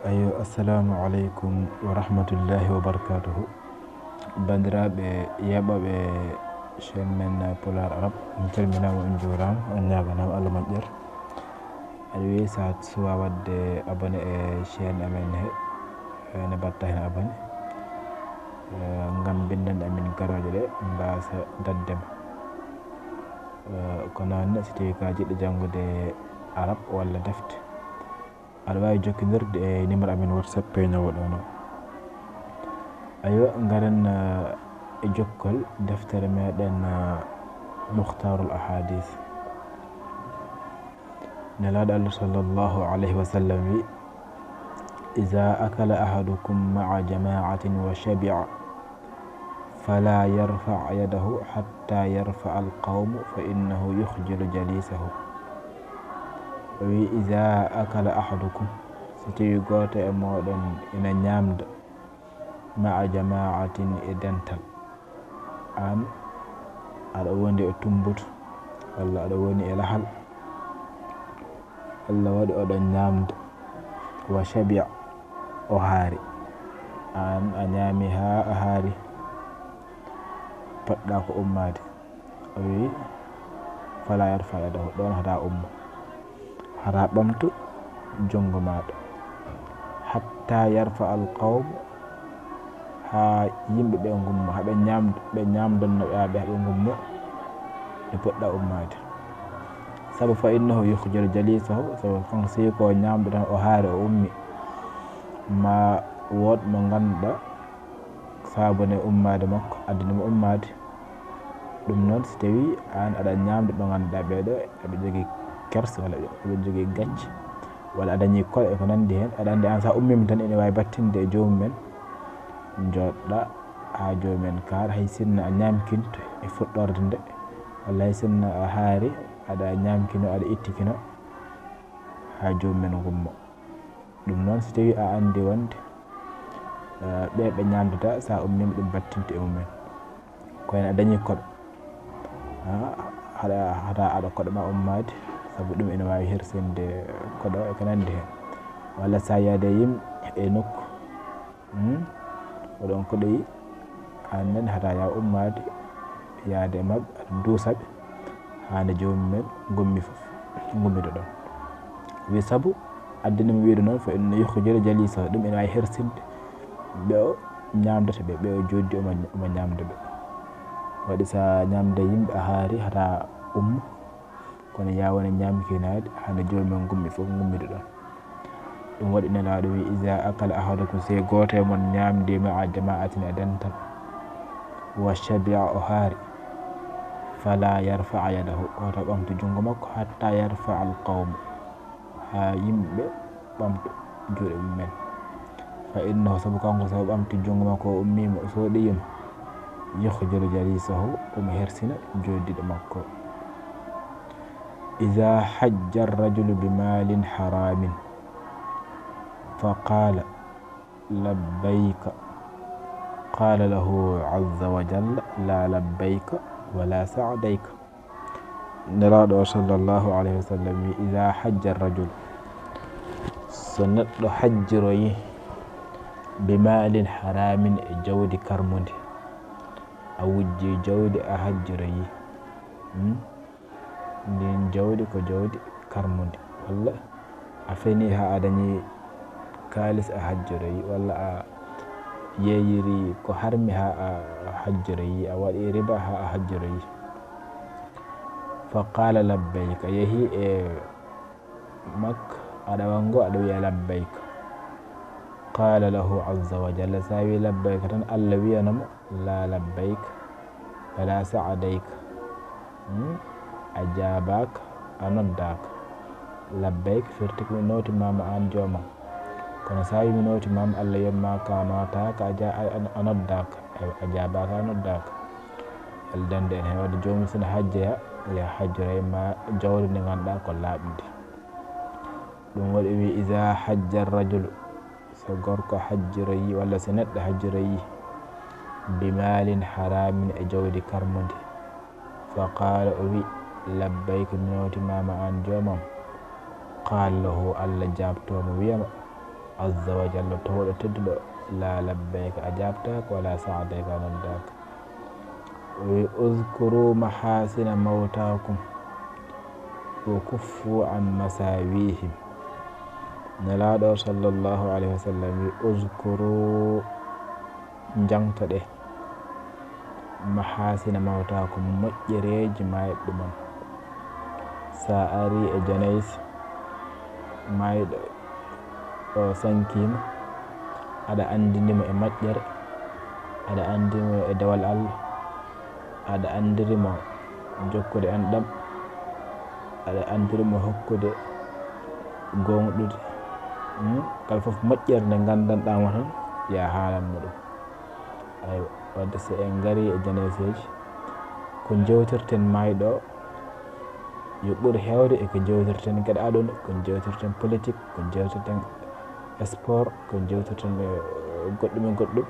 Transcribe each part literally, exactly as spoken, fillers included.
Ayo, assalamu aleykum wa rahmatullahi wa barakatuhu. Banndiraaɓe yeeɓooɓe chaîne men Pulaar Arab, on calminaama, on njuuraama, on ñaaganaama Allah moƴƴere. Aɗa wiyi, so a suwaa waɗde abonné e chaîne amen he, ene mbaɗta heen abonné, eh, ngam binndanɗe amen garooje ɗe mbaasa daɗde ma. Eh, ko noon ne, so tawii ko a jiɗɗo janngude Arab walla defte, aɗa waawi jokkondirde e numéro amen WhatsApp peeñoowo ɗo no. Aywa, ngaren, eh, e jokkol deftere meɗen, eh, Mukhtarul Ahadith. Nelaaɗo Allah sallallahu alayhi wa sallam wi: "Iza akala ahadukum ma'a jama'atin wa shabi'a, fala yarfa' yadahu hatta yarfa' al-qawmu fa innahu yukhjilu jalisahu." O wi: "Iza akala ahadukum," so tawii gooto e mooɗon ina ñaamda, "ma'a jama'atin," e dental, aan aɗa wondi e tumbutu, walla aɗa woni e lahal, walla waɗi oɗon ñaamda, "wa shabi'a," o haari, aan a ñaami haa a haari, poɗɗa ko ummaade. O wi: "Fala yarfa' yadahu," ɗoon hata ummo, hata ɓamtu junngo maaɗa, "hatta yarfa' al-qawmu," haa yimɓe ɓe ngummo, haa ɓe ñaamdo, ɓe ñaamdonno ɓe, haa ɓe, haa ɓe ngummo, ɗi poɗɗa ummaade. Sabu, "fa innahu yukhjilu jalisahu," sabu kanko, so ko ñaamdo tan, o haari, o ummi, ma wood mo ngannduɗaa, sabu ne ummaade makko, addani mo ummaade. Ɗum noon, so tawii aan aɗa ñaamda ɓe ngannduɗaa ɓee ɗoo, eɓe njogii kersa, walla eɓe njogii gacce, walla a dañii koɗo e ko nanndi heen, aɗa anndi aan, so a ummiima tan, ene waawi battinde e joomum en, njooɗɗaa haa joomum en kaara, hay sinno a ñaamkinto e fuɗɗorde nde, walla hay sinno a haari, aɗa ñaamkino, aɗa ittikino haa joomum en ngummo. Ɗum noon, so tawii a anndi wonde, eh, ɓe, ɓe ñaamdata, so a ummiima, ɗum battinte e mum en. Ko heen a dañii koɗo, ah, haɗa, haɗa aɗa koɗo ma ummaade, sabu ɗum ene waawi hersinde koɗo e ko nanndi heen. Walla so a yaade e yimɓe e nokku, hmm, oɗon koɗoyi, aan nani hata yaa ummaade, yaade e maɓɓe, aɗa duusa ɓe, haa nde joomum en ngummi fof, ngummido ɗon. Wi sabu addani mo wiide noon, "fa inna yukhjilu jalisahu," ɗum ene waawi hersinde ɓe o ñaamdata ɓe, ɓe o jooɗdi omo, omo ñaamda ɓe. Waɗi so a ñaamda yimɓe, a haari, hata ummo, kono yaa wona ñaamkinaade, haa nde joomum en ngummi fof, ngummido ɗon. Ɗum waɗi Nelaaɗo wi: "Iza akala ahadukum," so gooto e mon ñaamdi, "ma'a jama'atin," e dental, "wa shabi'a," o haari, "fala yarfa' yadahu," wota ɓamtu junngo makko, "hatta yarfa' al-qawmu," haa yimɓe ɓamta juuɗe mum en. "Fa innahu," sabu kanko, so o ɓamti junngo makko, o ummiima, o sooɗiima, "yukhjilu jalisahu," omo hersina jooɗiiɗo makko. "Iza hajja ar-rajulu bi malin haramin, fa qala, 'Labbayka,' qala lahu azza wa jalla, 'La labbayka wa la sa'dayka.'" Nelaaɗo o sallallahu alayhi wa sallam wi: "Iza hajja ar-rajul," so neɗɗo hajjiroyi, "bi malin haramin," e jawdi karmundi, a wujji jawdi, a hajjiroyi, hmm? Ndin jawdi ko jawdi karmundi, walla a feni haa a dañi kaalis, a hajjoroyi, walla a yeeyiri ko harmi haa a hajjoroyi, a waɗi riba haa a hajjoroyi. "Fa qala labbayka," yehi e Makka, aɗa wanngo, aɗa wiya, "Labbayka." Qala lahu azza wa jalla, sa wi, "Labbayka," tan Allah wiyana mo, "La labbayka, wala sa'dayka." Hmm? A jaabaaka, a noddaaka. Labbayka firti ko mi nootimaama aan joomam. Kono sa wi mi nootimaama, Allah wiyat ma ka nootaaka, a ja-, a, a, a noddaaka. A, a jaabaaka, a noddaaka. Allah dande en heen, wadde joomum sina hajjoya, ya hajjoray ma jawdi ndi ngannduɗaa ko laaɓndi. Ɗum waɗi wi, "Iza hajja rajulu," so gorko hajjiroyi, walla so neɗɗo hajjiroyi, "bi malin haramin," e jawdi karmundi, "fa qala," o wi, "Labbayka, mi nootimaama aan joomam." Qala lahu, Allah jaabto mo, wiyama, Azza wa Jalla, towɗo tedduɗo, la labbayka a jaabtaaka, wala sa'dayka a noddaaka. O wi, "Uzkuru mahasina mawtakum, wa kuffu an masawihim." Nelaaɗo sallallahu alayhi wa sallam wi, "Uzkuru, njangtoɗe, mahasina mawtakum, moƴƴereeji maayɓe mon." Sa ari e janaysi, maayɗo o sankiima, aɗa anndini mo e moƴƴere, aɗa anndini mo e dewal Allah, aɗa anndiri mo jokkude enɗam, aɗa anndiri mo hokkude gooŋɗude. Hmm? Kala fof moƴƴere nde nganndanɗaa mo tan, ya haalan mo ɗum. Aywa, wadde so en ngarii e janeeseeji, ko njewtirten maayɗo o, yo ɓur heewde e ko njewtirten geɗe aduna, ko njewtirten politik, ko njewtirten sport, ko njewtirten, eh, goɗɗum e goɗɗum.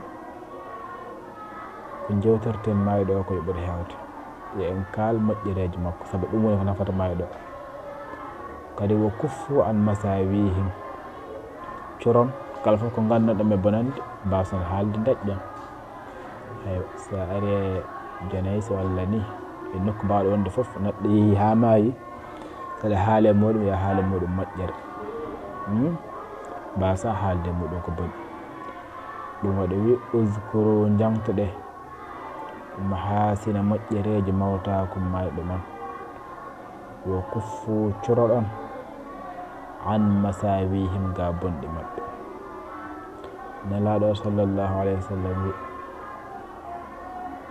Ko njewtirten maayɗo o ko yo ɓuri heewde. Yo en kaal moƴƴereeji makko, sabu ɗum woni ko nafata maayɗo o. Kadi, wa kuffu an masawihim. Coron kala fof ko nganndanɗon e bonannde, mbaason haalde, daƴƴon. Aywa, so a ari e janaysi walla ni, e nokku mbaawɗo wonde fof, neɗɗo yehi haa maayi, kala haale muɗum, yo haale muɗum moƴƴere. Hmm? Mbasa haalde muɗum ko boni. Ɗum waɗi wi, "Uzkuru, njangtoɗe, mahasina, moƴƴereeji, mawtakum, maayɓe mon. Wa kuffu, curoɗon, an masawihim, ga bonɗi maɓɓe." Nelaaɗo sallallahu alayhi wa sallam wi,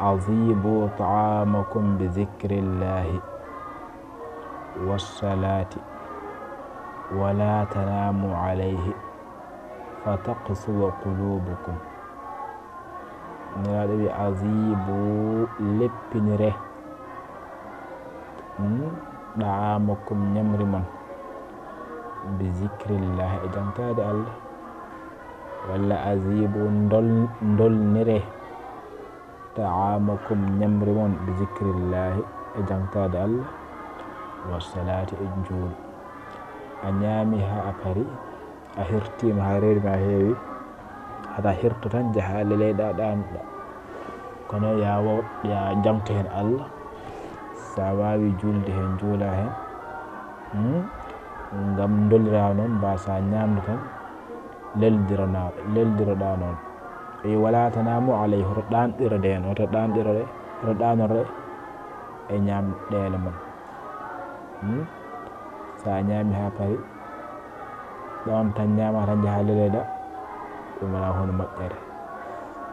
"Azibu ta'amakum bi zikrillahi wassalati, wala tanamu alayhi, fa taqsuwa qulubukum." Nelaaɗo wi, "Azibu, leppinire, hmm, da'amakum, ñamri mon, bi zikrillah, e jangtaade Allah." Walla, "Azibu, ndol-, ndolnire, ta'amakum, ñamri mon, bi zikrillahi, e jangtaade Allah, wa salati, e juulu." A ñaami haa a pari, a hirtiima haa reedu ma heewi, hata hirto tan, njaha leleyɗa, ɗaanoɗa. Kono ya wo-, ya jangto heen Allah, sa waawi juulde heen, juula heen. Hmm? Ngam ndolira noon, mbasa ñaamde tan, leldirana-, leldiroɗa noon. E wala tanamu alay, hoto ɗaanɗirode heen, hoto ɗaanɗirode, hoto ɗaanore e ñaamɗeele mon. Hmm? Sa ñaami haa pari, ɗon tan ñaama, tan njaha leleyɗa, ɗum wona hono moƴƴere.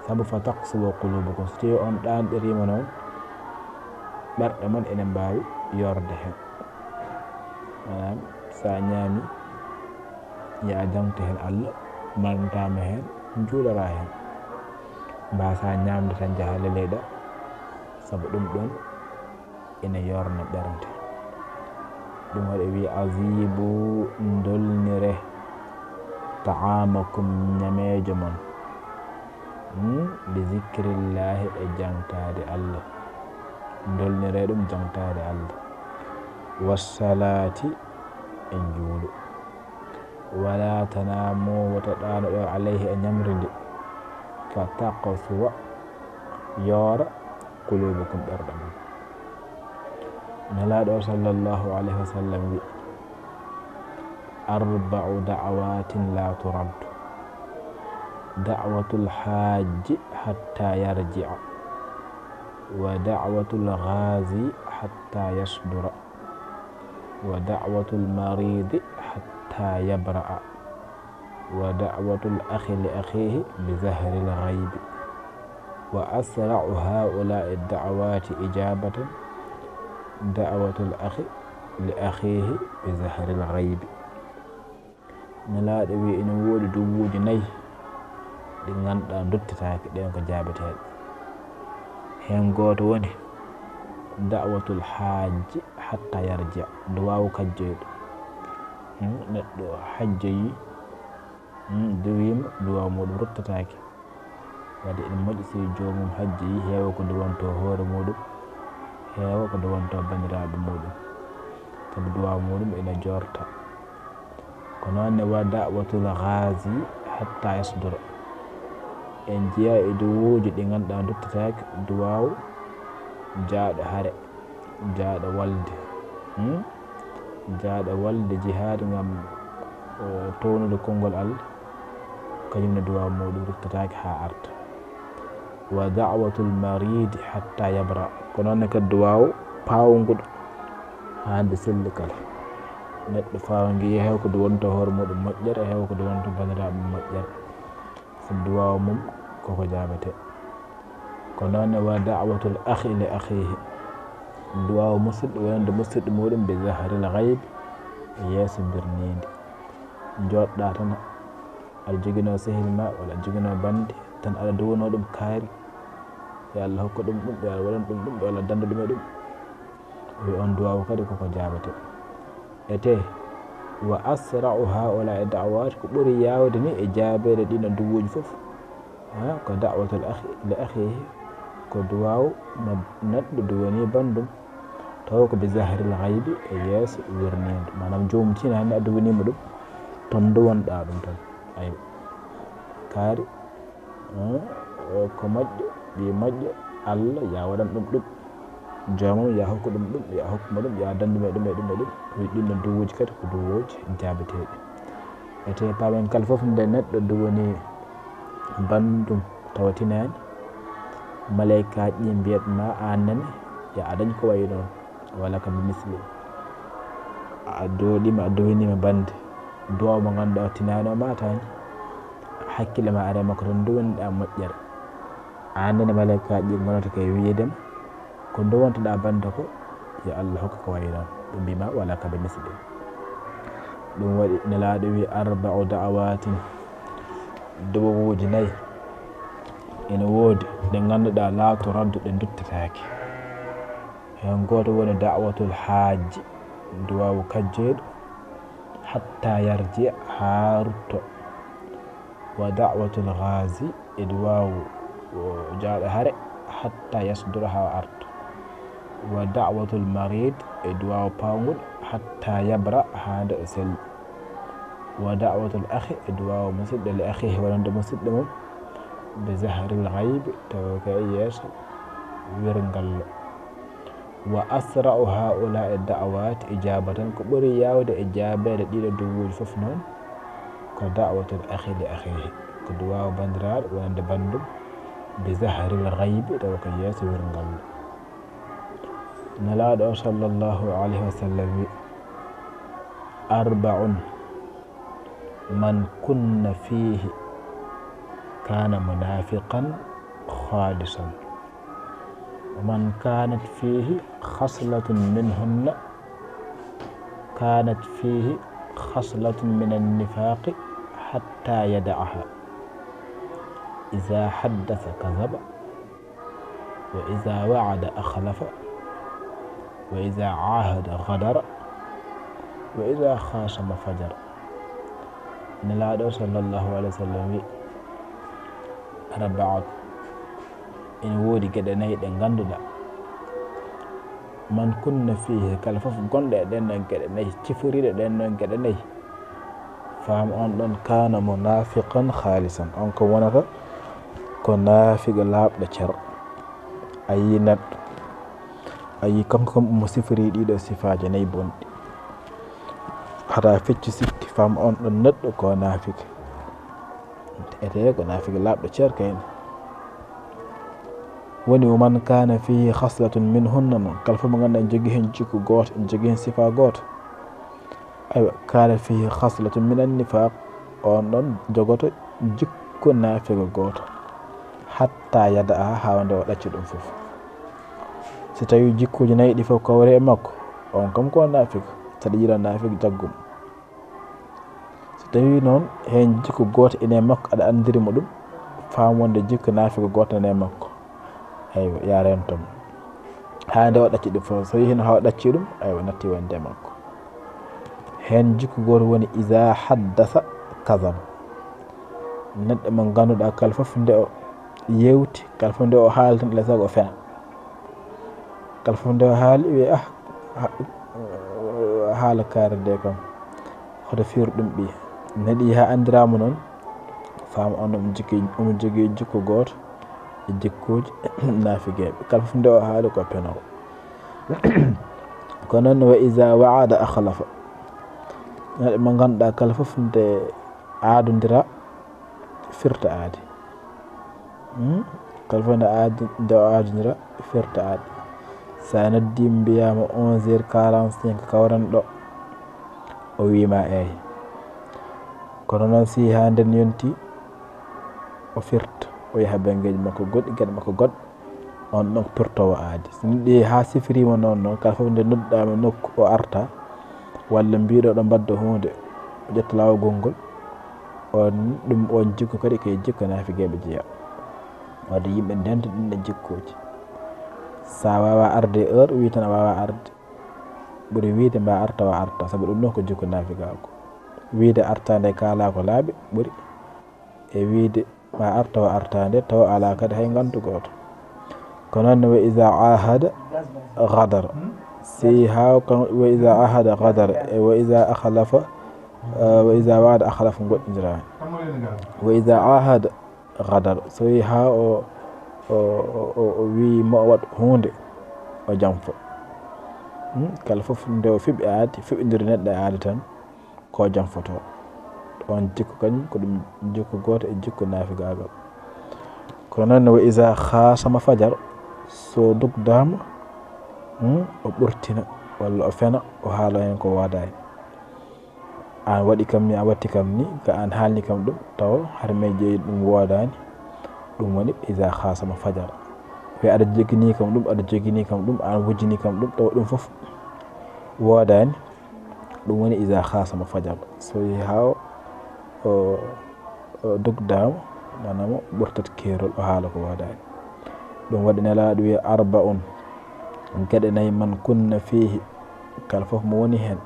Sabu fa taqsuwa qulubukum, so tawi on ɗaanɗiriima noon, ɓerɗe mon ene mbaawi yoorde heen. Maanaam, sa ñaami, ya jangto heen Allah, marntaama heen, juulora heen. Mbasa ñaamde tan njaha leleyɗa, sabu ɗum ɗon ina yorna ɓernde. Ɗum waɗi wi, "Azibu, ndolnire, ta'amakum, ñameejo mon, hmm, bi zikrillahi, e jangtaade Allah." Ndolnire ɗum jangtaade Allah. Wassalati, e njuulu. Wala tanamu, wota ɗaanoɗon, alayhi, e ñamri ndi. Fa taqsuwa, yoora, qulubukum, ɓerɗe mon. Nelaaɗo sallallahu alayhi wa sallam wi, "Arba'u da'awatin la turaddu. Da'watul hajji hatta yarji'a. Wa da'watul ghazi hatta yasdura. Wa da'watul maridi hatta yabra'a. Wa da'watul akhi li akhihi bi zahril ghaibi. Wa asra'u haula'i da'awati ijabatan da'watul akhi li akhihi bi zahril ghaibi." Nelaaɗo wi, ina woodi duwuuji nayi ɗi ngannduɗaa nduttetaake, ɗeen ko jaabeteeɗe. Heen gooto woni da'watul hajji hatta yarji'a, duwaawu kajjoyɗo. Hmm, neɗɗo hajjoyi, hmm, duwiima, duwaawu muuɗum ruttataake. Wadde ene moƴƴi si joomum hajjoyi, heewa ko duwantoo hoore muuɗum, heewa ko duwantoo banndiraaɓe muuɗum. Sabu duwaawu muuɗum ene joorta. Ko noon ne wa da'watul ghazi hatta yasdura. En jeyaa e duwuuji ɗi ngannduɗaa nduttataake, duwaawu jaaɗo hare, jaaɗo walde, hmm? Jaaɗo walde jihaad ngam, eh, townude konngol Allah, kañum ne duwaawu muuɗum ruttataake haa arta. Wa da'watul maridi hatta yabra. Ko noon ne kadi duwaawu paawnguɗo haa nde selli kala. Neɗɗo faawngi heew ko duwonto hoore muuɗum moƴƴere, heew ko duwonto banndiraaɓe mum moƴƴere. So duwaawu mum koko jaabetee. Ko noon ne wa da'watul akhi li akhihi. Duwaawu musidɗo wonande musidɗo muuɗum bi zahril ghayb, e yeeso birniindi. Njooɗɗaa tan, aɗa joginoo sehil ma walla aɗa joginoo bannde, tan aɗa duwanoo ɗum kaari. Yo Allah hokku ɗum ɗum, yo Allah waɗan ɗum ɗum, yo Allah danndu ɗum e ɗum. Wi on duwaawu kadi koko jaabetee. Etee, wa asra'u haa'ulaa'i da'awaat, ko ɓuri yaawde ni e jaabeede ɗiin duwuuji fof, ha, ko da'watul akhi li akhihi, ko duwaawu mo neɗɗo duwanii banndum, taw ko bi zahril ghaybi, e yeeso wirniindo. Maanaam, joomum tinaani a duwanii mo ɗum, toon duwanɗaa ɗum tan. Aywa. Kaari, hmm, ko moƴƴo, ɓii moƴƴo, Allah, ya waɗan ɗum ɗum. Joomum, ya hokku ɗum ɗum, ya hokku mo ɗum, ya danndu mo e ɗum e ɗum e ɗum. Wi ɗiin ɗoon duwuuji kadi ko duwuuji jaabeteeɗi. Etee paamen kala fof nde neɗɗo duwanii banndum tawa tinaani, maleykaaji ɗi mbiyat ma aan nene, ya a dañ ko wayi noon, wala ka bi misli. A dooɗiima, a duwaniima bannde, duwaawu mo ngannduɗaa o tinaani o maataani. Hakkille ma ari e makko tan duwaniɗaa moƴƴere. Aan nene maleykaaji ɗi ngonata ko e wiyeede ma, ko nduwantoɗaa bannde ko, yo Allah hokku ko wayi noon. Ɓe mbii ma wala ka bi misli. Ɗum waɗi Nelaaɗo wi arba'u da'awaatin, duwawuuji nayi ene woodi ɗe ngannduɗaa laa turaddu, ɗe nduttataake. Heen gooto woni da'watul haajji, duwaawu kajjeeɗo, hatta yarji'a, haa rutto. Wa da'watul ghazi, e duwaawu, o, jaaɗo hare, hatta yasdura, haa o arta. Wa da'watul marid, e duwaawu pawnguɗo, hatta yabra, haa nde o selli. Wa da'watul akhi, e duwaawu musidɗo, li akhihi, wonande musidɗo mum, bi zahril ghaybi, tawa ko e yeeso wirngallo. Wa asra'u haa'ulaa'i da'awaati ijaabatan, ko ɓuri yaawde e jaabeede ɗiiɗo duwuuji fof noon, ko da'watul akhi li akhihi, ko duwaawu banndiraaɗo wonande banndum, bi zahril ghaybi, tawa ko yeeso wirngallo. Nelaaɗo o sallallahu alayhi wa sallam wi, arba'un man kunna fiihi kaana munaafiqan khaalisan. ومن كانت فيه خصلة منهن كانت فيه خصلة من النفاق حتى يدعها. إذا حدث كذب، وإذا وعد أخلف، وإذا عاهد غدر، وإذا خاصم فجر. Nelaaɗo sallallahu alayhi wa sallam wi, arba'un, ene woodi geɗe nayi ɗe ngannduɗaa, man kunna fiihi, kala fof gonɗo e ɗeen ɗoon geɗe nayi, ciforiiɗo ɗeen ɗoon geɗe nayi, faam on ɗoon kaana munaafiqan khaalisan, on ko wonata ko naafiqo laaɓɗo cer. A yii neɗɗo, a yii kanko kam omo siforii ɗiiɗo sifaaji nayi bonɗi. Haɗa fecci sikki, faam on ɗoon neɗɗo ko naafiqo. Etee ko naafiqo laaɓɗo cer kayne. Woni, wa man kaana fiihi khaslatun minhunna noon, kala fof mo ngannduɗaa ene jogii heen jikku gooto, ene jogii heen sifaa gooto. Aywa, kaana fiihi khaslatun minan nifaaq, on ɗoon jogoto jikku naafiqo gooto. Hatta yada'aha, haa nde o ɗacci ɗum fof. Si tawii jikkuuji nayi ɗi fof kawri e makko, on kam ko naafiqo, saɗa yiɗa naafiqo jaggum. So tawii noon heen jikku gooto ene e makko, aɗa anndiri mo ɗum, faam wonde jikku naafiqo gooto ene e makko. Aywa, ya rento mo. Haa nde o ɗacci ɗum fof. So yehii noon haa o ɗacci ɗum, aywa, natti wonde e makko. Heen jikku gooto woni, iza haddasa kazab. Neɗɗo mo ngannduɗaa kala fof nde o yewti, kala fof nde o haali tan, alaa e sago o fena. Kala fof nde o haali, wiya, ah, ha-, haala kaari nde kam. Hoto fiir ɗum ɓiye. Neɗɗi haa anndiraama noon, faama on omo jogii, omo jogii jikku gooto e jikkuuji naafigeeɓe. Kala fof nde o haali ko penoowo. Kono noon, wa iza wa'ada akhlafa. Neɗɗo mo ngannduɗaa kala fof nde aadondira, firta aadi. Hmm? Kala fof nde aadi, nde o aadondira, firta aadi. So a noddii mbiyaama onze heures quarante-cinq kawren ɗo, o wiima eey. Kono noon si haa nden yonti, o firta, o yaha banngeeji makko goɗɗi, geɗe makko goɗɗe, on ɗon pirtoowo aadi. So neɗɗo haa sifiriima noon, noon, kala fof nde noddaama nokku o arta, walla mbiɗo ɗo mbadda huunde, o ƴetta laawol gongol, on ɗum on jikku kadi ko e jikku naafigeeɓe jeyaa. Wadde yimɓe ndenta ɗin e jikkuuji. Sa waawa arde e heure, wi tan a waawa arde. Ɓuri wiide mba arta wa arta, sabu ɗum ɗon ko jikku naafigaagu. Wiide artaande kaalaa ko laaɓi ɓuri e wiide ma arta wa artaande tawa alaa kadi hay ngantu gooto. Ko noon ne wa iza ahada gadar. Si haa kan wa iza ahada gadar e wa iza akhlafa, eh, wa iza wa'ada akhlafa ngoɗɗindiraani. Wa iza ahada gadar. So wi haa o, o, o, o, o wi mo o waɗ huunde, o janfo. Hmm? Kala fof nde o fiɓi aadi, fiɓindiri neɗɗo e aadi tan, ko janfoto. On jikku kañum ko ɗum jikku gooto e jikku naafigaagal. Kono noon wa iza khasama fajar, so dugdaama, hmm, o ɓurtina walla o fena, o haala heen ko waadaani. Aan waɗi kam ni, a watti kam ni, ka aan haalni kam ɗum, taw har may jeyi ɗum woodaani, ɗum woni iza khasama fajar. Wi aɗa jogini kam ɗum, aɗa jogini kam ɗum, aan wujjini kam ɗum, taw ɗum fof woodaani, ɗum woni iza khasama fajar. So yehi haa o, o, o dugdaama, maanaam o ɓurtat keerol, o haala ko woodaani. Ɗum waɗi Nelaaɗo wi arba'un, geɗe nayi man kunna fiihi, kala fof mo woni heen,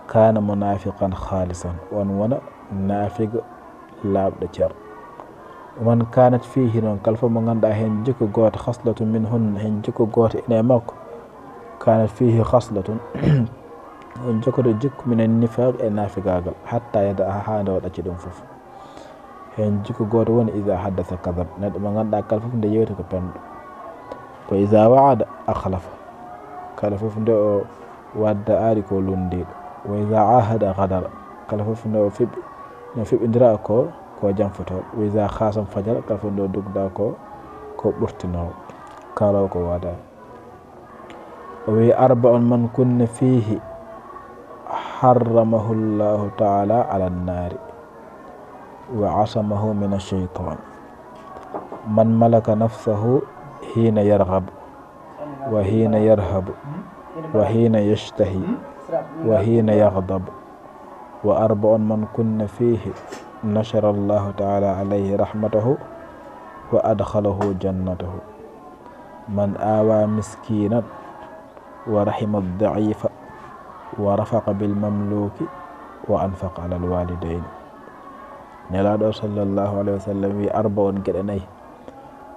kaana munaafiqan khaalisan, on wona naafiga laaɓɗo cer. Wa man kaanat fiihi noon, kala fof mo ngannduɗaa heen jikku gooto, khaslatun minhunna, heen jikku gooto ene e makko, kaanat fiihi khaslatun, on jokkoto jikku min an-nifaaq e naafigaagal, hatta yada'aha, haa nde o ɗacci ɗum fof. Heen jikku gooto woni iza haddasa kadab, neɗɗo mo ngannduɗaa kala fof nde yewti ko penɗo. Wa iza wa'ada akhlafa, kala fof nde o wadda aadi ko lunndiiɗo. Wa iza ahada gadar, kala fof nde o fiɓi, no fiɓindira ko, ko janfotooɗo. Wa iza khasama fajar, kala fof nde o dugda ko, ko ɓurtinoowo, kaaloowo ko woodaani. O wi arba'un man kunna fiihi harramahu Allahu ta'ala ala nnaari wa asamahu min ash-shaytaan. Man malaka nafsahu hiina yarghab wa hiina yarhabu wa hiina yashtahi wa hiina yaghdab. Wa arba'un man kunna fiihi nashara Allahu ta'ala alayhi rahmatahu wa adkhalahu jannatahu. Man awa miskinan wa rahima ad-da'ifa wa rafaqa bil mamluki wa anfaqa ala al-walidayni. Nelaaɗo sallallahu alayhi wa sallam wi arba'un geɗe nayi.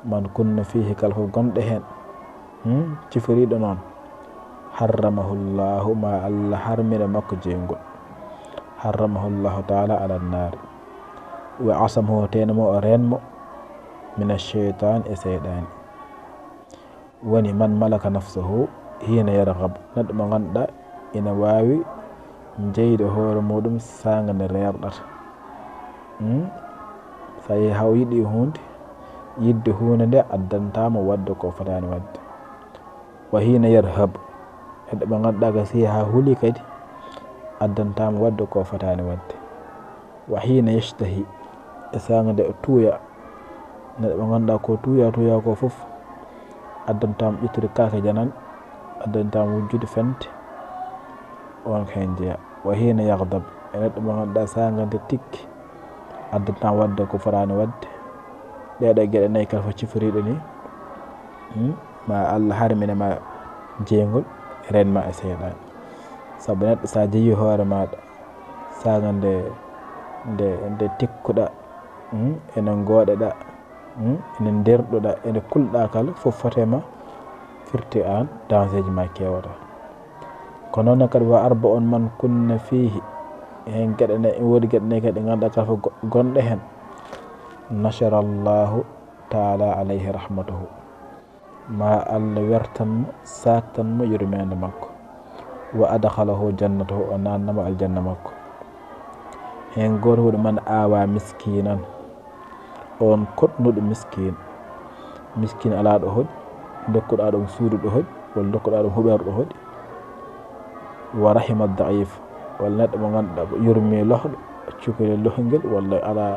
Man kunna fiihi, kala fof gonɗo heen, hmm, ciforiiɗo noon, harramahu Allahu, ma Allah harmina makko jeyngol. Harramahu Allahu ta'ala ala nnaari. Wa asamahu, teno mo o reen mo, min ash-shaytaan, e seyɗaani. Woni man malaka nafsahu hiina yarghab, neɗɗo mo ngannduɗaa ina waawi jeyde hoore muɗum saanga nde reerɗata. Hmm? So a yehi haa o yiɗi huunde, yiɗde huunde nde addantaa mo waɗde ko fotaani waɗde. Wa hiina yarhab, neɗɗo mo ngannduɗaa ko si haa huli kadi, addantaa mo waɗde ko fotaani waɗde. Wa hiina yashtahi, e saanga nde o tuuya, neɗɗo mo ngannduɗaa ko tuuya, tuuya ko fof, addantaa mo ƴettude kaake janane, addantaa mo wujjude fente, on ko heen jeyaa. Wa hiina yaghdab, e neɗɗo mo ngannduɗaa saanga nde tikki, addantaa mo waɗde ko fotaani waɗde. Ɗee ɗoo geɗe nayi kala fof ciforiiɗo ni, hmm, ma Allah harmine ma jeyngol, reen ma e seyɗaani. Sabu neɗɗo so a jeyi hoore maaɗa, saanga nde, nde, nde tikkuɗaa, hmm, ene ngooɗeɗaa, hmm, ene nderɗuɗaa, ene kulɗaa kala, fof fotee ma firti aan, danger ji ma keewata. Ko noon ne kadi wa arba'un man kunna fiihi, Heen geɗe nayi, ina woodi geɗe nayi kadi ɗe ngannduɗaa kala fof go-, gonɗo heen, nasharallahu taala alayhi rahmatahu. Ma Allah wertan mo, saaktan mo yurmeende makko. Wa adkhalahu jannatahu, o naatna mo aljanna makko. Heen gooto woni man aawa miskiinan, on koɗnuɗo miskiin. Miskiin alaa ɗo hoɗi, dokkuɗaa ɗum suudu ɗo hoɗi, walla dokkuɗaa ɗum huɓeere ɗo hoɗi. Wa rahima daif, walla neɗɗo mo ngannduɗaa ko yurmi lohɗo, cukalel lohngel, walla alaa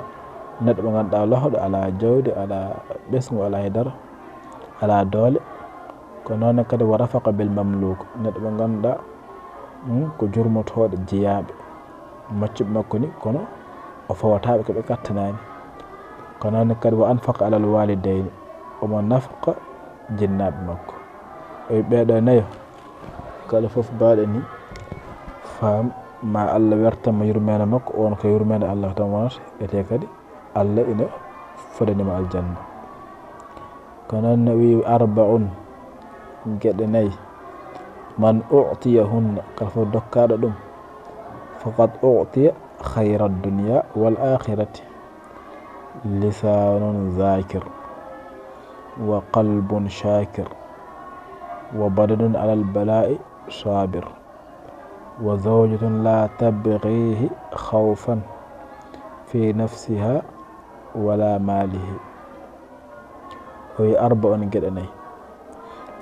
neɗɗo mo ngannduɗaa lohɗo, alaa jawdi, alaa ɓesngu, alaa e dara, alaa doole. Ko noon ne kadi wa rafaqa bil mamluk, neɗɗo mo ngannduɗaa, hmm, ko jurmotooɗo jeyaaɓe, maccuɓe makko ni, kono o fawataaɓe ko ɓe kattanaani. Ko noon ne kadi wa anfaqa alal walidayni, omo nafqa jinnaaɓe makko. O wi ɓeeɗo nayo, kala fof mbaɗa ni, faam ma Allah wertan mo yurmeende makko, on ko yurmeende Allah tan wonata, etee kadi Allah ina fodani mo aljanna. Ko noon ne o wi arbaun, geɗe nayi, man utiyahunna, kala fof dokkaaɗo ɗum, faqad utiya khayra dunya wal akhirati. Lisanun zakir, wa qalbun shakir, wa badanun alal bala'i sabir, wa zawjatun la tabghihi khawfan fi nafsiha wala malihi. O wi arbaun, geɗe nayi.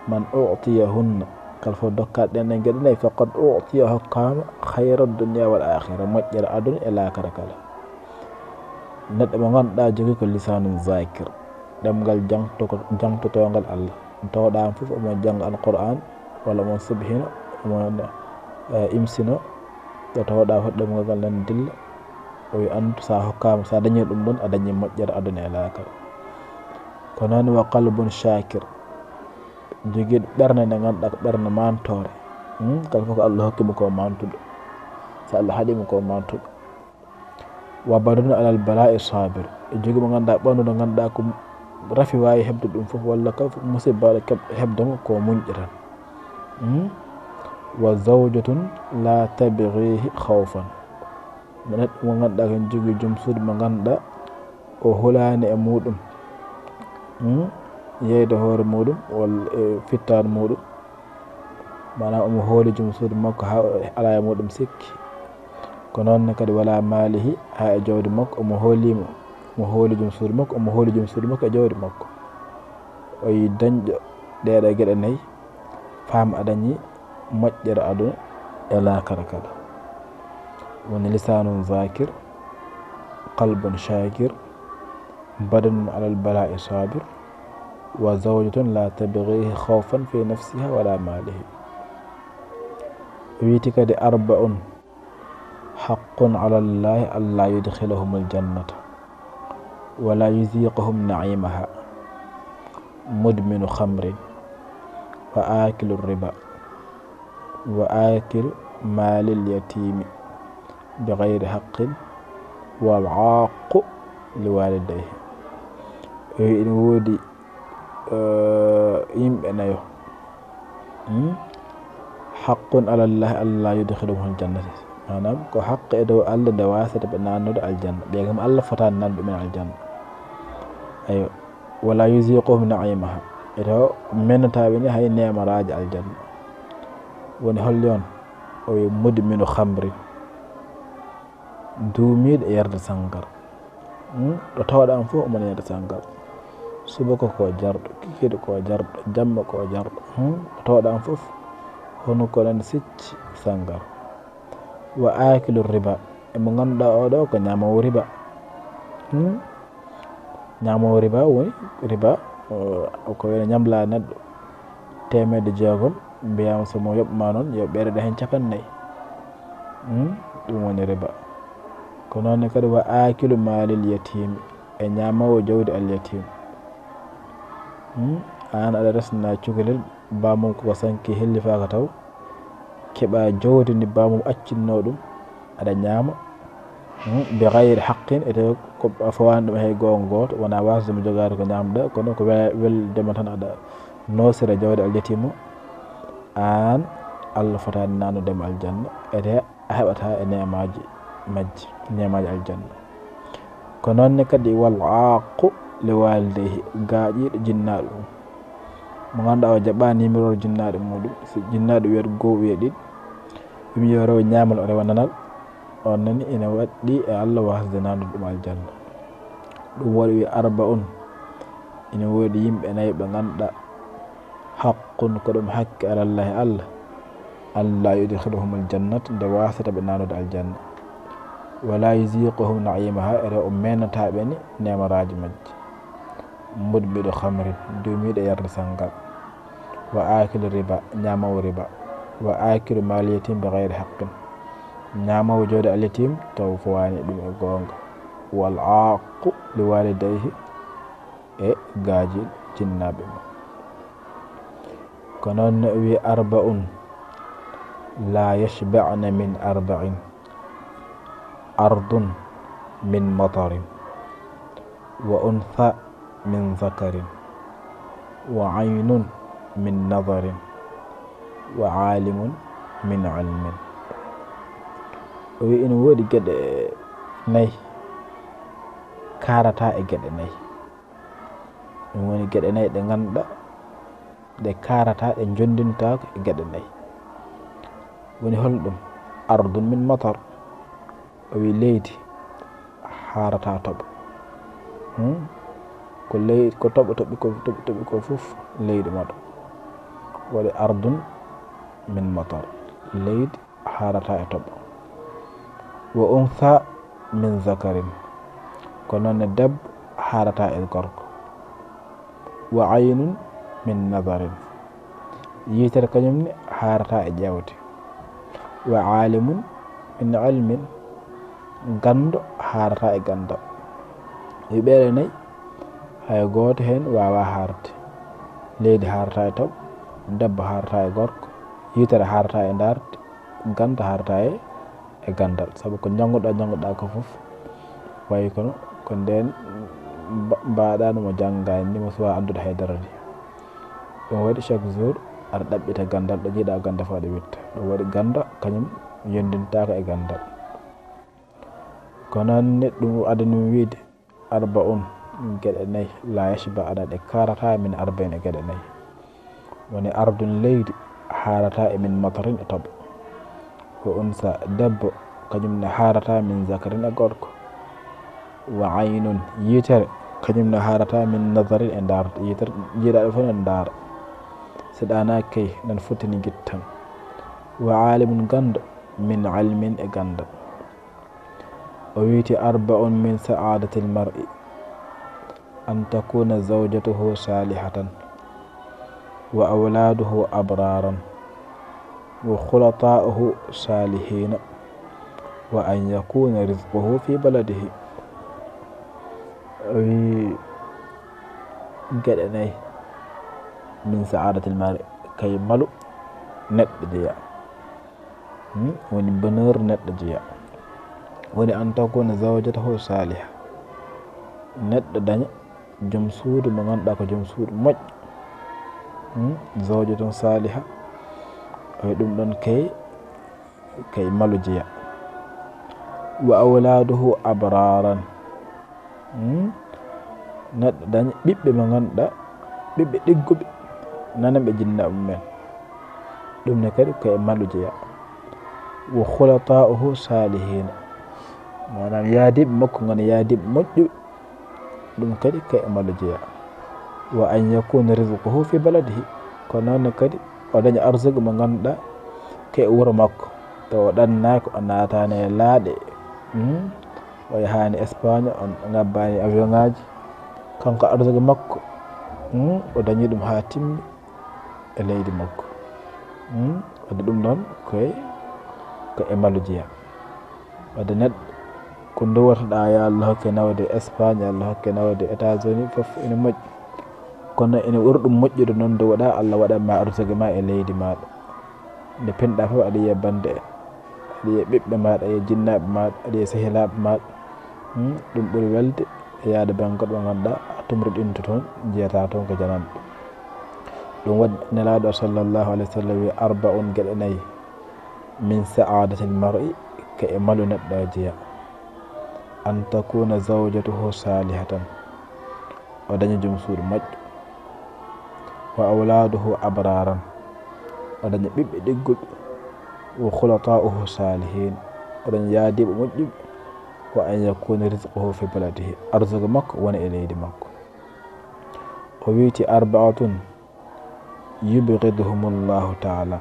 Man utiyahunna, kala fof dokkaaɗo ɗeen ɗeen geɗe nayi, faqad utiya, hokkaama khayra dunya wal akhira, moƴƴere aduna e laakara kala. Neɗɗo mo ngannduɗaa jogii ko lisanun zakir, ɗemngal jangto-, jangtotoongal Allah. Tawɗaa fof omo jannga Alqur'aan, walla omo subhina, omo, eh, imsino, ɗo tawɗaa fof ɗemngal ngal nana dilla. O wi, antu, so a hokkaama, so a dañii ɗum ɗoon, a dañii moƴƴere aduna e laakara. Ko noon wa qalbun shakir, jogiiɗo ɓernde nde ngannduɗaa ko ɓernde maantoore. Hmm? Kala fof ko Allah hokki mo ko maantuɗo. So Allah haɗi mo ko maantuɗo. Wa badanun alal bala'i sabir. E jogii mo ngannduɗaa ɓanndu ndu ngannduɗaa ko rafi waawi heɓde ɗum fof, walla kala fof musiba baaɗo keɓ-, heɓde mo ko muñɗo tan. Hmm? Wa zawjatun la tabghihi khawfan. Mo neɗɗo mo ngannduɗaa ko ene jogii joom suudu mo ngannduɗaa o hulaani e muɗum, hmm, yeyde hoore muɗum walla e fittaandu muɗum. Maanaam omo hooli joom suudu makko haa alaa e muɗum sikki. Ko noon ne kadi wala malihi, haa e jawdi makko omo hoolii mo. Omo hooli joom suudu makko, omo hooli joom suudu makko e jawdi makko. O yi dañɗo ɗeeɗo geɗe nayi, faam a dañii moƴƴere aduna e laakara kala. Woni lisanun zakir, qalbun shakir, badanun alal bala'i sabir, wa zawjatun la tabghihi khawfan fi nafsiha wala malihi. Wiiti kadi arbaun haqqun ala Allahi alla yudkhilahumul jannata wala yuziqahum na'imaha. Mudminu khamrin wa akilu riba wa akilu malil yatimi bi ghayri haqqin wal aaqu li walidayhi. E ina woodi, eh, yimɓe nayo. Hmm? Haqqun ala Allahi alla yudkhilahumul jannata. Maanaam ko haqqe e dow Allah nde waasata ɓe naannude aljanna. Ɓe kam Allah fotaani naannude ɗumen aljanna. Ayo. Wala yuziquhum na'imaha. E to mennata ɓe ni hay neemaraaji aljanna. Woni holli on? O wi mudminu khamri. Duumiiɗo e yarde sangara. Hmm? Ɗo tawɗaa fof omo yarde sangara. Subaka ko jarɗo, kikiiɗe ko jarɗo, jamma ko jarɗo. Hmm? Ɗo tawɗaa fof hono ko nan sicci sangara. Wa akilu riba. E mo ngannduɗaa oɗo ko ñaamoowo riba. Hmm? Ñaamoowo riba woni riba, o, ko wiyetee ñamlaa neɗɗo teemedde jeegom, mbiyaama so mo yoɓ ma noon, yo ɓeere ɗe heen capanɗe nayi. Hmm? Ɗum woni riba. Ko noon ne kadi wa akilu maalil yatiimi, e ñaamoowo jawdi al yatiim. Hmm? Aan aɗa resna cukalel, baamum ko sanki hellifaaka taw, keɓa jawdi ndi baamum accinno ɗum, aɗa ñaama, hmm, bi ghayri haqqin, e tawi ko a fawaani ɗum hay goonga gooto, wonaa wasde mo jogaade ko ñaamɗa, kono ko we-, weldema tan aɗa noosira jawdi al yatiima, aan Allah fotaani naannude ma aljanna, e tawi a heɓataa e neemaaji majji, neemaaji aljanna. Ko noon ne kadi, wal aaqu li waalidayhi, gaaƴiiɗo jinnaaɗo mum. Mo ngannduɗaa o jaɓaani yimmiroore jinnaaɗo muuɗum. Si jinnaaɗo wiyat goo, wiya ɗiɗi, wimi yo rew ñaamal, o rewa nanal, on nani ina waɗɗii e Allah waasde nanude ɗum aljanna. Ɗum waɗi wi arbaun, ina woodi yimɓe nayi ɓe ngannduɗaa haqqun, ko ɗum hakke, alallahi Allah, an laa yudkhilahumul jannat, nde waasata ɓe nanude aljanna, wala yuziquhum naimaha, e rew o meenataa ɓe ni neemaraaji majji. Mudmidu khamrin, duumiiɗo yarde sanngal, wa akilu riba, ñaamoowo riba, wa akilu maali yatim bi gayri haqqin, ñaamoowo jawdi al yatim taw fowaani ɗum e goonga, wal aaqu li waalidayhi, e gaaƴiiɗo jinnaaɓe mum. Ko noon ne o wi arbaun laa yashba'na min arba'in, ardun min matarin, wa untha min zakarin, wa aynun min nadarin, wa aalimun min ilmin. O wi ina woodi geɗe nayi kaarataa e geɗe nayi. Ɗum woni geɗe nayi ɗe ngannduɗaa ɗe kaarataa, ɗe njonndintaako e geɗe nayi. Woni hol ɗum? Ardun min matar. O wi leydi haarataa toɓo. Hmm? Ko ley-, ko toɓo toɓi ko, toɓi toɓi ko fof leydi moɗo. Waɗi ardun min matar. Leydi haarataa e toɓo. Wa untha min zakarin. Ko noon ne debbo haarataa e gorko. Wa aynun min nadarin. Yitere kañum ne haarataa e ƴeewte. Wa aalimun min ilmin. Ganndo haarataa e ganndal. Wi ɓeeɗe nayi, hay gooto heen waawaa haarde. Leydi haarataa e toɓo, debbo haarataa e gorko, yitere haarataa e ndaarde, ganndo haarataa e, e ganndal. Sabu ko njannguɗaa, njannguɗaa ko fof, wayi kono ko ndeen mba-, mbaaɗaano mo janngaani ni, mo suwaa anndude hay dara ni. Ɗum waɗi chaque jour aɗa ɗaɓɓita ganndal, ɗo njiiɗaa ganndal fof aɗa witta. Ɗum waɗi ganndal kañum yonndintaako e ganndal. Ko noon ne ɗum adani mi wiyde, arbaun, geɗe nayi, laa yashba'na, ɗe kaarataa min arba'in, e geɗe nayi. Woni ardun, leydi haarataa e min matarin, e toɓo. Wa unsa, debbo, kañum ne haarataa min zakarin, e gorko. Wa aynun, yitere, kañum ne haarataa min nadarin, e ndaarde. Yitere njiiɗaa ɗo fof ne ndaara. So ɗaanaaki kay, nan fottini gite tan. Wa aalimun, ganndo, min ilmin, e ganndal. O wiyti, arbaun min saadatil mar'i, an takuna zawjatuhu salihatan, wa awladuhu abraran, wa khulata'uhu salihina, wa an yakuna rizquhu fi baladihi. O wi geɗe nayi min saadatil mar'i, kay malu neɗɗo jeya. Hmm? Woni bonheur neɗɗo jeya. Woni an takuna zawjatuhu saliha. Neɗɗo daña joom suudu mo ngannduɗaa ko joom suudu moƴƴo. Hmm? Zawjatun saliha. Oy ɗum ɗon kay, kay malu jeya. Wa awladuhu abraran. Hmm? Neɗɗo daña ɓiɓɓe mo ngannduɗaa, ɓiɓɓe ɗigguɓe, nananɓe jinnaaɓe mumen. Ɗum ne kadi ko e malu jeya. Wa khulata'uhu salihina. Maanaam yaadiiɓe makko ngona yaadiiɓe moƴƴuɓe. Ɗum kadi ko e malu jeya. Wa an yakuna rizquhu fi baladihi. Ko noon ne kadi o daña arsugu mo ngannduɗaa ko e wuro makko. Tawa o ɗannaaki, o naataani e laaɗe. Hmm? O yahaani Espagne, o ngabbaani avion ŋaaji. Kanko arsugu makko, hmm, o dañi ɗum haa timmi e leydi makko. Hmm? Wadde ɗum ɗon koye, ko e malu jeya. Wadde neɗɗo, ko nduwatoɗaa, yo Allah hokke nawde Espagne, yo Allah hokke nawde États-Unis, fof ene moƴƴi. Kono ene ɓuri ɗum moƴƴude noon, nduwoɗaa, Allah waɗan ma arsugu ma e leydi maaɗa. Nde pinɗaa fof aɗa yiya bannde en, aɗa yiya ɓiɓɓe maaɗa, aɗa yiya jinnaaɓe maaɗa, aɗa yiya sehilaaɓe maaɗa. Hmm, ɗum ɓuri welde e yaade bannge goɗɗo mo ngannduɗaa a tumriɗinto toon, njiyataa toon ko jananɓe. Ɗum waɗi Nelaaɗo sallallahu alayhi wa sallam wi, arbaun, geɗe nayi, min saadatil mar'i, ka e malu neɗɗo o jeya. An takuna zawjatuhu salihatan, o daña joom suudu moƴƴo. Wa awladuhu abraran, o daña ɓiɓɓe ɗigguɓe. Wa khulata'uhu salihin, o daña yaadiiɓe moƴƴuɓe. Wa an yakuna rizquhu fi baladihi, arsugo makko wona e leydi makko. O wiiti arba'atun yubghiduhumullahu ta'ala,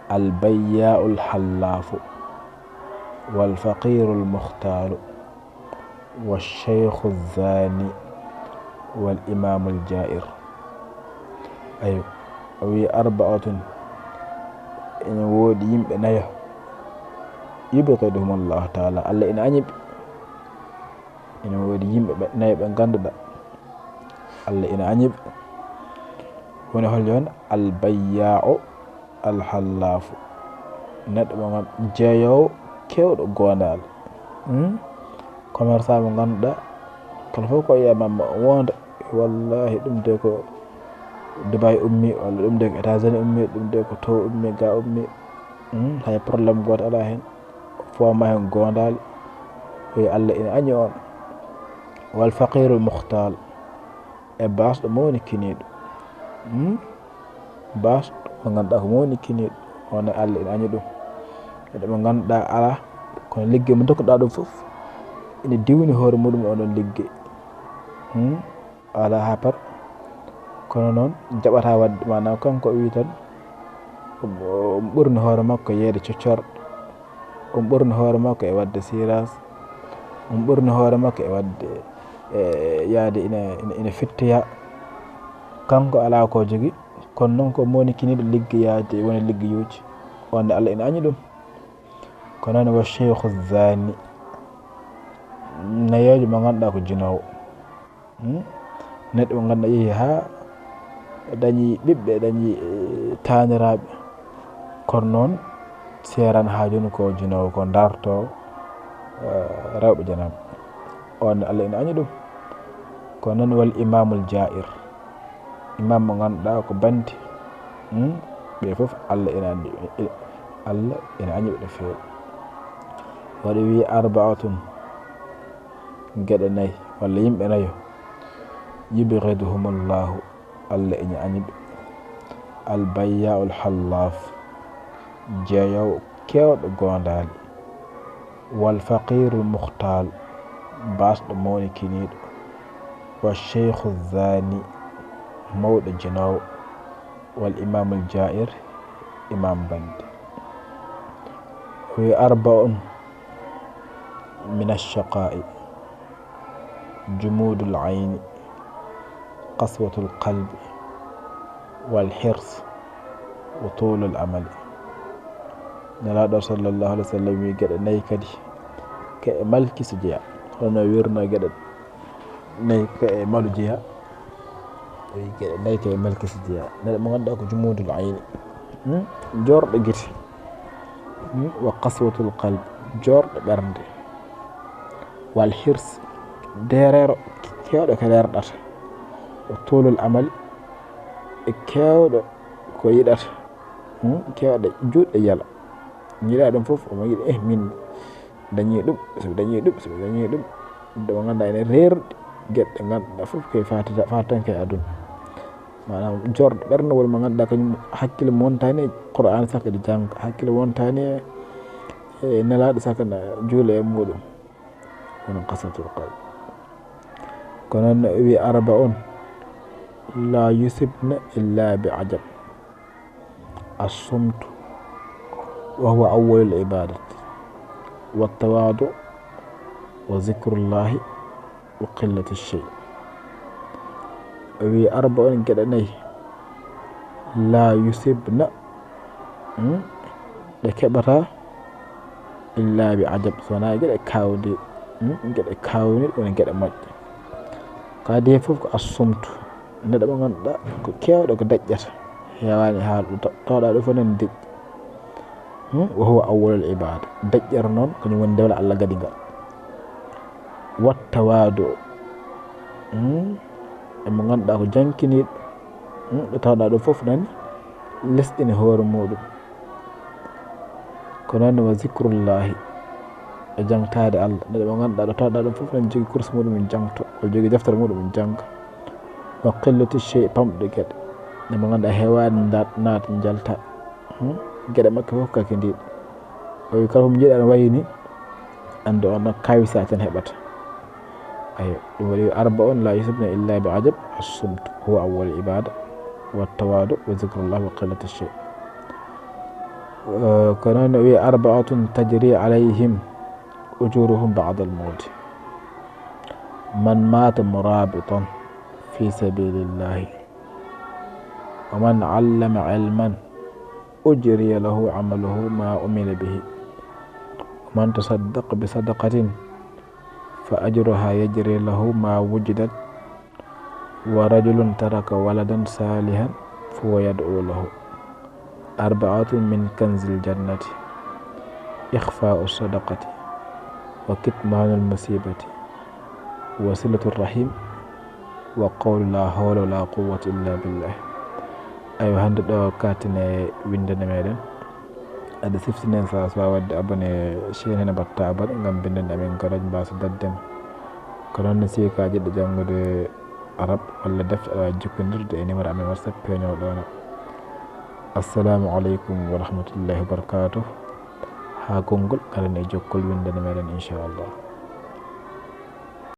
al bayya'ul hallafu, wal faqirul mukhtalu, wash shaykhu zani, wal imamul ja'ir. Ayo, o wi arba'atun, ene woodi yimɓe nayo, yubghiduhumullahu ta'ala, Allah ina añi ɓe. Ene woodi yimɓe ɓe nayo ɓe ngannduɗaa Allah ina añi ɓe. Woni hol yon? Al bayya'u, al hallafu, neɗɗo mo ngam jeeyoowo keewɗo goondaale. Hmm? Commerçant mo ngannduɗaa kala fof ko yiya mamma wonda, wallahi ɗum de ko Dubai ummi, walla ɗum de ko États-Unis ummi, ɗum de ko to ummi, ga ummi. Hmm? Hay problème gooto alaa heen. Fof ma heen goondaale. Yo Allah ina añi on. Wal faqirul mukhtal, e baasɗo mawnikiniiɗo. Hmm? Baasɗo mo ngannduɗaa ko mawnikiniiɗo, on ne Allah ina añi ɗum. Neɗɗo mo ngannduɗaa alaa, kono liggey mo ndokkuɗaa ɗum fof ina diwni hoore muɗum e onon liggey. Hmm? Alaa haa pat. Kono noon jaɓataa waɗde, maanaam kanko o wii tan, o ɓurni hoore makko yeeyde coccorɗe. On ɓurni hoore makko e waɗde siras, on ɓurni hoore makko e waɗde, e, yaade ina, ina, ina fittoya. Kanko alaa ko jogi, kono noon ko mawnikiniiɗo liggeyaade e wona liggeyuuji, on ne Allah ina añi ɗum. Ko noon wa sheykhu zani, nayeejo mo ngannduɗaa ko jinoowo. Hmm? Neɗɗo mo ngannduɗaa yehi haa dañi ɓiɓɓe, dañi, eh, taaniraaɓe. Kono noon seeraan haa jooni ko jinoowo, ko darto, eh, rewɓe janaaɓe. On Allah ina añi ɗum. Kono noon wal imamul ja'ir. Imam mo ngannduɗaa ko bandi. Hmm? Ɓe fof Allah ina anndi, Allah ina añi ɓe no feewi. Waɗi wi arba'atun. Geɗe nayi walla yimɓe nayo, yubghiduhumullahu, Allah ina añi ɓe. Al bayya'ul hallaf, jeeyoowo keewɗo goondaali. Wal faqirul mukhtal, baasɗo mawnikiniiɗo. Wa sheykhu zani, mawɗo jinoowo. Wal imamul ja'ir, imam bandi. Wi arba'un min ash-shaqa'i. Jumudul ayni, qaswatul qalbi, wal hirs, wa tulul amali. Nelaaɗo sallallahu alaihi wa sallam wi geɗe nayi kadi ko e malkiso jeya. Hono wirno geɗe nayi ko e malu jeya. O wi geɗe nayi ko e malkiso jeya. Neɗɗo mo ngannduɗaa ko jumudul ayni. Hmm? Joorɗo gite. Hmm? Wa qaswatul qalbi. Joorɗo ɓernde. Wal hirs, deereero, keewɗo ko leerɗata. O tulul amal, e keewɗo ko yiɗata. Hmm? Keewɗo juutɗe yala. Yiɗa ɗum fof, omo yiɗi, eh, min dañi ɗum, so mi dañi ɗum, so mi dañi ɗum. Ɗum ɗo mo ngannduɗaa ene reerɗi geɗe ɗe ngannduɗaa fof ko e fatata, fatanke e aduna. Maanaam joorɗo ɓernde woni mo ngannduɗaa kañum hakkille wontaani e Qur'aan sakko ene jannga, hakkille wontaani e, e Nelaaɗo sakko ene juula e muɗum. Woni qaswatul qalb. Kono noon o wi arba'un la yusibna illa bi ajab. As-sumtu wa huwa awwalul ibadat. Wa tawadu wa zikrullahi wa qillatu shay. O wi arba'un geɗe nayi la yusibna, hmm, ɗe keɓata illa bi ajab, so wonaa geɗe kawde, hmm, geɗe kawni woni geɗe moƴƴe. Kadi fof ko as-sumtu, neɗɗo mo ngannduɗaa ko keewɗo ko daƴƴata, heewaani haalɗo, tawɗaa ɗo fof nani deƴƴi. Hmm? Wa huwa awwalul ibada. Daƴƴere noon, kañum woni ndewle Allah gadi ngal. Wa tawadu. Hmm? E mo ngannduɗaa ko jankiniiɗo. Hmm? Ɗo tawɗaa ɗo fof nani lesɗini hoore muɗum. Ko noon ne wa zikrullahi, e jangtaade Allah. Neɗɗo mo ngannduɗaa ɗo tawɗaa ɗum fof, ene jogii kurus muɗum, en jangto, o jogii deftere muɗum, en jannga. Wa qillati shey, pamɗude geɗe. Neɗɗo mo ngannduɗaa heewaani naat, naat njalta. Hmm? Geɗe makko fof kakindiiɗe. O wi kala ko mo jiiɗaa no wayi ni, anndu on ɗon kawisa tan heɓata. Ayo, ɗum waɗi arbaun la yusibna illa bi ajab, assumtu huwa awwal ibada, wa tawadu, wa zikrullah, wa qillati shey. Eh, ko noon o wi arbaatun tajri alayhim ujuruhum ba'da al-mawti. Man mata murabitan fi sabilillahi, wa man allama ilman ujriya lahu amaluhu ma umila bihi, wa man tasaddaqa bi sadaqatin fa ajruha yajri lahu ma wujidat, wa rajulun taraka waladan salihan fahuwa yad'u lahu. Arbaatun min kanzil jannati, ikhfa'u sadaqati, wa kitmanul musibati, wa silatu rahim, wa qawlu la hawla wa la quwwata illa billah. Ayo, hannde ɗo kattine winndande meɗen. Aɗa siftinen, sa, sa waɗde abonné chaîne, hene mbatta abonné ngam binndande amen garooje mbasa dadde ma. Ko noon ne, si ka jiɗɗo janngude arab walla defte, aɗa waawi jokkondirde e numéro amen WhatsApp peeñoowo ɗo na. Assalamu aleykum wa rahmatullahi wa barakatuh. Haa konngol, ngaɗen e jokkol winndande meɗen, inchallah.